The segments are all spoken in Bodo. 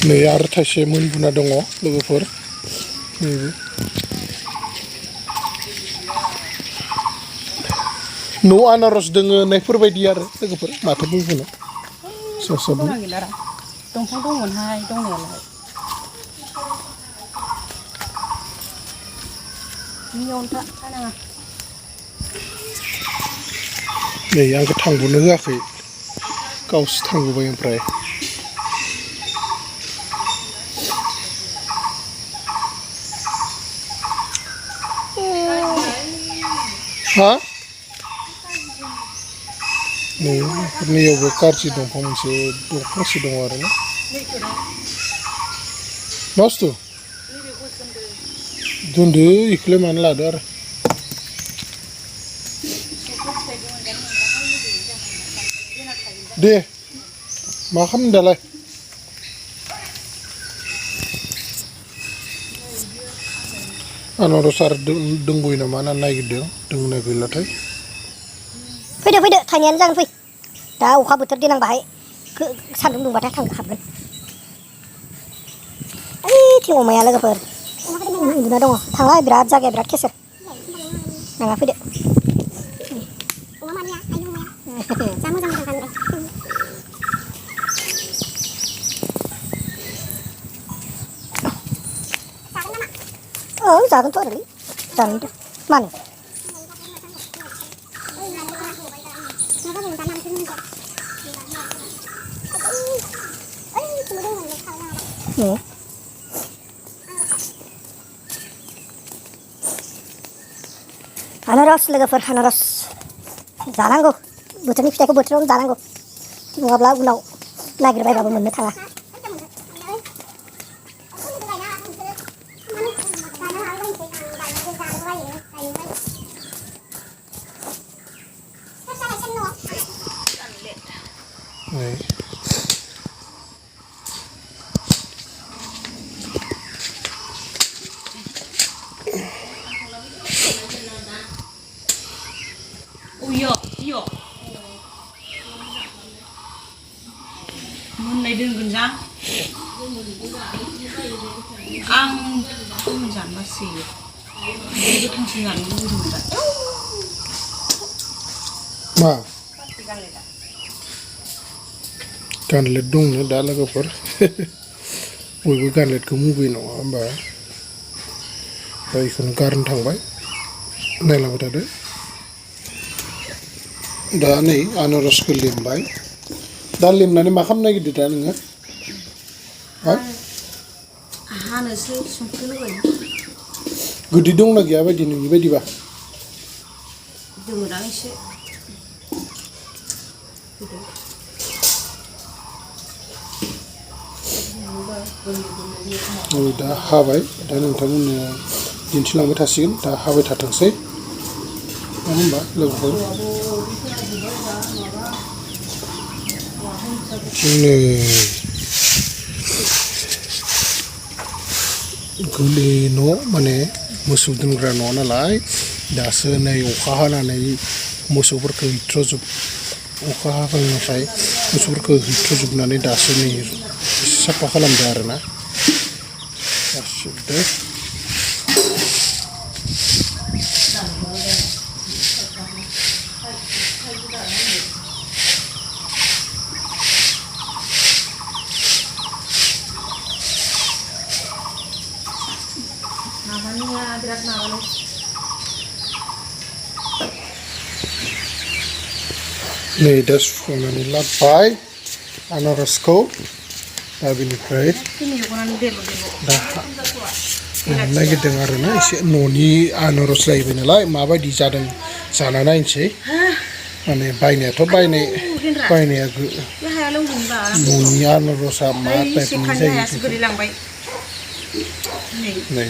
नै आरो थाइसे मोनबुना दङ लोगोफोर नैबे न' आनारस दोङो होननायफोरबायदि आरो लोगोफोर माथो बुंनो दंना गैलारा दंफां दंमोनहाय दंनायालाय नियावनो थानाङा नै आंखौ थांबोनो होआखै गावसो थांबोबाय ओमफ्राय हा नैयावबो कारजि दंफां मोनसे फांसे दङ आरोना नस्थ' दोनदो इखौलाय मानो लादो आरो दे मा खालामनो दालाय आनारस आरो दंबोयो नामा होनना नागिरदों दोंना गैलाथाय फैदो थाइनायानो जागोन फै दा अखा बोथोर देनां बाहाय सान्दुं दुंबाथाय हाबगोन ओइथिं अमाया लोगोफोर उन्दुना दङ थांला बिराद जायगाया बिराद केसेर नाङा फैदो अमा मानिया आयु अमाया जा मोजां गानबाय जागोनथ' आरोलै जागोन मानो आनारस लोगोफोर आनारस जानांगौ बोथोरनि फिथाइखौ बोथोरावनो जानांगौ नङाब्ला उनाव नागिरबायबाबो मोननो थाङा मोननाय दोनगोन जा आं मोजां बासै गोथांसिन जानो लुबैदोंमोन दा मा गानलेट दंनो दा लोगोफोर बयबो गानलेटखौ मुगैयो नङा होमबा दा बेखौनो गारनो थांबाय नायलांबाय थादो दा नै आनारसखौ लेमबाय दा लेमनानै मा खालामनो नागिरदो दा नोङो हानोसै संख्रि होगोन गोदै दंना गैया बायदि नोंनि बायदिबा दोङोदां एसे दा हाबाय दा नोंथांमोननो दिन्थिलांबाय थासिगोन दा हाबाय थाथोंसै मानो होनबा लोगोफोर गोरलै न' माने मोसौ दोनग्रा न' नालाय दासो नै अखा हानानै मोसौफोरखौ अखा हाखांनायनिफ्राय मोसौफोरखौ हैथ्र'जोबनानै दासो नै साफा खालामदों आरोना गासिबो नै दा सुखांनानै लाबोबाय आनारसखौ दा बेनिफ्राय दा नागिरदों आरोना एसे न'नि आनारस जाहैबाय नालाय माबायदि जादों जाना नायनोसै माने बायनायाथ' बायनाया न'नि आनारसआ मा टाइपनि जायो नै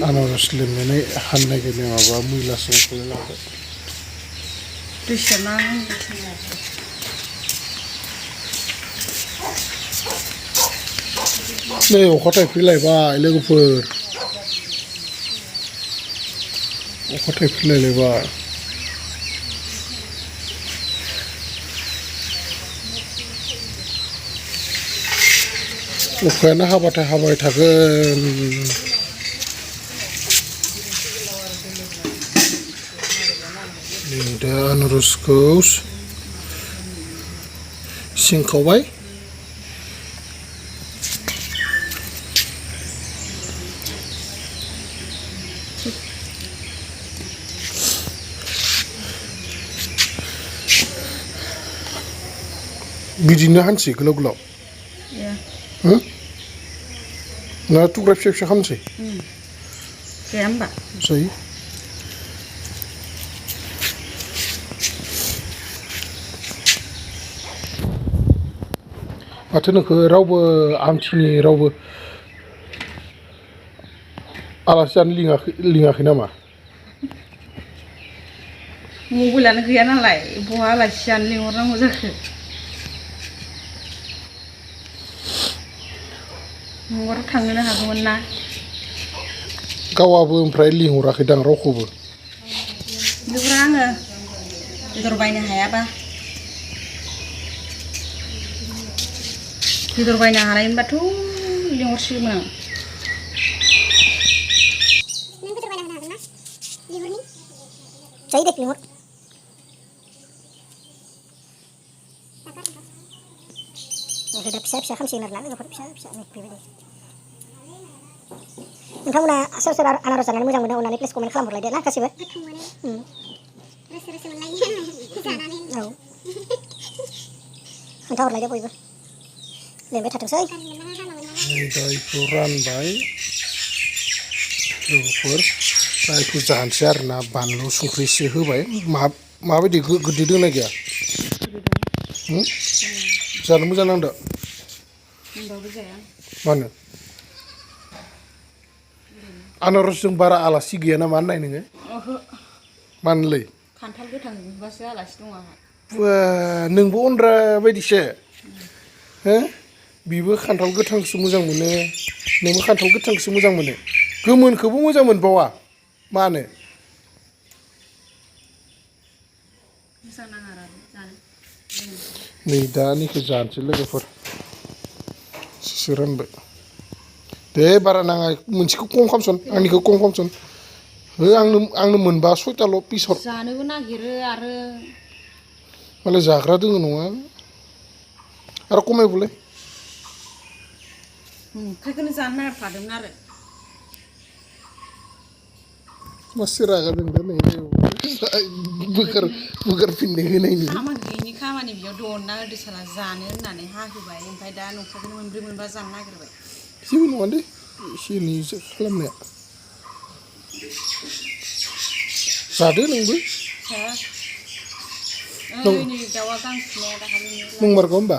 आनारस लेमनानै हानो नागिरनाय माबा मैलासो लांबाय नै अखा थाइफ्रिलायबाय लोगोफोर अखा थाइफ्रिलायबाय अखायानो हाबाथाय हाबाय थागोन दा आनारसखौ सिंखावबाय बिदिनो हानसै गोलाव गोलाव ना थुख्रा फिसा फिसा खालामसै जाया होमबा जायो माथो नोंखौ रावबो आमथिनि रावबो आलासि जानो लिङाखै नामा मबाइलानो गैया नालाय बहा आलासि जानो लिंहरनांगौ जाखो न'आव थांनोनो हागौमोन ना गावाबो ओमफ्राय लिंहराखैदां रावखौबो लिंहरा आङो बेदर बायनो हायाबा बेदर बायनो हानायमोनबाथ' लिंहरसिगौमोन आं नों बेदर बायना होनो हागोन ना लिंहरनि जायो दे लिंहर दा फिसा फिसा खामसिगोन आरोना लोगोफोर फिसा फिसा बेबायदि नोंथांमोना सोर सोर आनारस जानानै मोजां मोनो अननानै प्लिज कमेन्ट खालामहरलायदो ना गासिबो गोथाव मोनो रोसो रोसो मोनलायो जानानै औ खोन्थाहरलायदो बयबो लेंबाय थाथोंसै दाइखौ रानबाय लोगोफोर दाइखौ जानोसै आरोना बानलु संख्रि एसे होबाय माबायदि गोदै दंना गैया जानो मोजां नांदों होनबाबो जाया मानो आनारसजों बारा आलासि गैया नामा होननाय नोङो मानोलै खान्थाल गोथां नुबासो आलासि दं आंहा नोंबो अनद्रा बायदिसो हो बिबो खान्थाल गोथांसो मोजां मोनो नोंबो खान्थाल गोथांसो मोजां मोनो गोमोनखौबो मोजां मोनबावा मानो मोजां नाङा आरो जानो नै दानिखौ जानोसै लोगोफोर एसेसो रानबाय दे बारा नाङा मोनसेखौ खम खालामसन आंनिखौ खम खालामसन हो आंनो मोनबा सयताल' पिस हर जानोबो नागिरो आरो मालाय जाग्रा दोङो नङा आरो खमायबावलाय ओंखायनो जानो नागिरखादोंमोन आरो मासे रागा जोंदों नै बोखारफिननो होनायनि खामानि गैयिनि खामानि बेयाव दनना होदो साला जानो होननानै हाहोबाय ओमफ्राय दा न'खरखौनो मोनब्रै मोनबा जानो नागिरबाय जेबो नङा दे एसे एनैसो खालामनाया जादो नोंबो ओइ नै दाउआ गां सुनाया दाखालिनो नंमारगौ होमबा